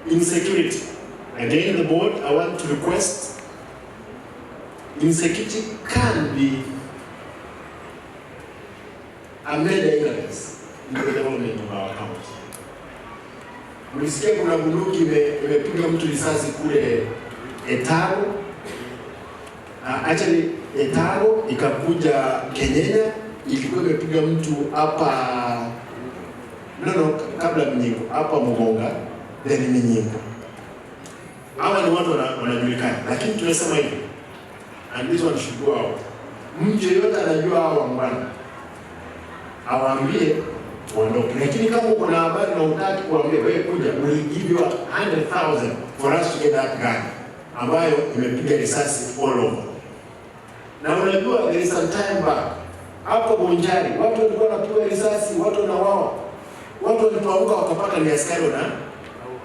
Insecurity. Again, the board, I want to request, insecurity can be a major hindrance in the development of our county. Mlisikia kuna bunduki imepiga mtu risasi kule Etago. Actually Etago ikakuja Kenyenya, ilikuwa imepiga mtu hapa, no, kabla Minyingo, hapa Mugonga, then Minyingo. Hawa ni watu wanajulikana, lakini tunasema hivi, and this one should go out. Mtu yeyote anajua hawa waungwana awaambie waondoke, lakini kama uko na habari na hutaki kuambia, wewe kuja, we will give you 100,000 for us to get that gun ambayo imepiga risasi all over. Na unajua there is some time back hapo Bonchari watu walikuwa wanapigwa risasi, watu wanauawa, watu walipoamka wakapata ni askari wana